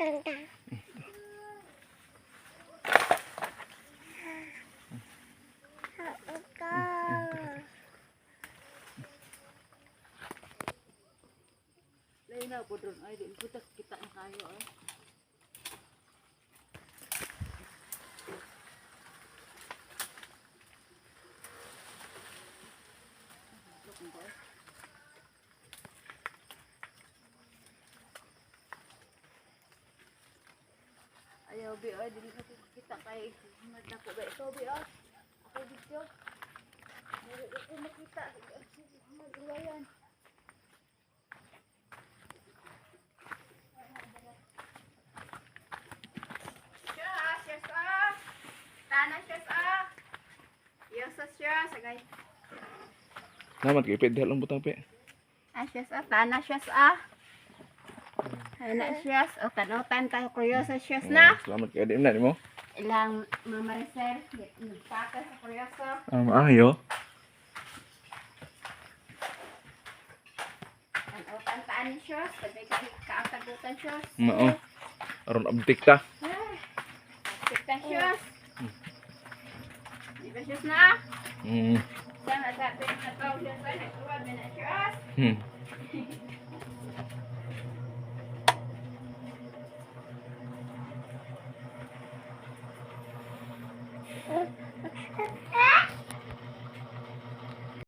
Lain na po doon. Ay, di po kita na kayo. Ay. Ayaw, bi, ay, dili na ko kita kay madako ba ikaw, bi, ah. Ako dito. Dili ko makita. Magulayan. Siya, siya sa. Tana siya sa. Yes, siya, sagay. Naman kay pwede lang butang pe. Ah, siya sa. Tana siya sa. Ana siya. O tanotan tayo kuryoso siya na. Oh, salamat kay di na nimo. Ilang Mama Maricel, nagpaka sa kuryoso. Ah, maayo. Tanotan taan ni siya. Sabay ka kaatagutan siya. Mao. Aron abtik ta. Kita siya. Di ba siya na? Siya na sa atin na tao siya sa nagtuwa na siya.